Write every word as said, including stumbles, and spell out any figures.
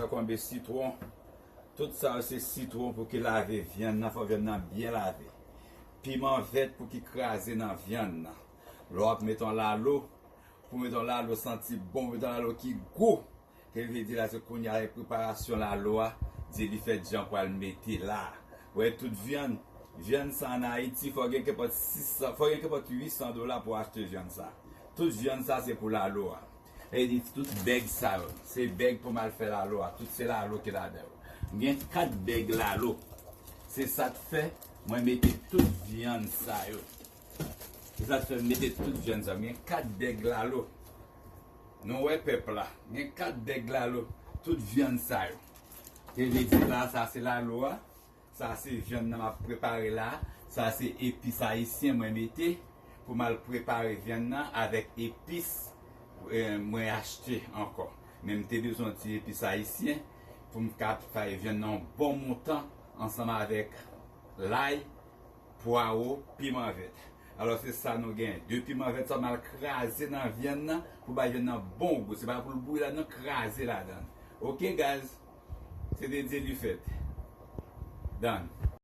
Konbe sitwon. Tout sa yo se sitwon pou ki lave vyann nan, fò vyann nan byen lave. Piman vèt pou ki kraze nan vyann nan. Lè w ap met yon lalo, pou met yon lalo santi bon, met yon lalo ki gou. Ke l vle di la, se kounye a preparasyon lalo a, Dyelifèt Jan pral mete la. Wè, tout vyann, vyann sa an Ayiti, fò gen kenpòt sis san, fò gen kenpòt uit san dola pou achte vyann sa. Tout vyann sa se pou lalo a. E di tout bèg sa yo, se bèg pou m al fè lalo a. Tout se lalo ki ladan yo. M gen kat bèg lalo. Se sa k fè mwen mete tout vyann sa yo. Se sa k fè m mete tout vyann sa yo. M gen kat bèg lalo. Nou wè pèp la. M gen kat bèg lalo. Tout vyann sa yo. Te vle di la, sa se lalo a. Sa se vyann nan m ap prepare la. Sa se epis ayisyen mwen mete pou m al prepare vyann nan avèk epis, eh, mwen achte ankò. Men m te bezwen ti epis ayisyen pou m ka fè vyann nan yon bon montan ansanm avèk lay, pwawo, piman vèt. Alò, se sa nou gen. De piman vèt sa m al kraze nan vyann nan pou bay vyann nan bon gou. Se pa pou l bouyi la, non, kraze ladan. Oke, guys? Se de Dyelifèt. Done.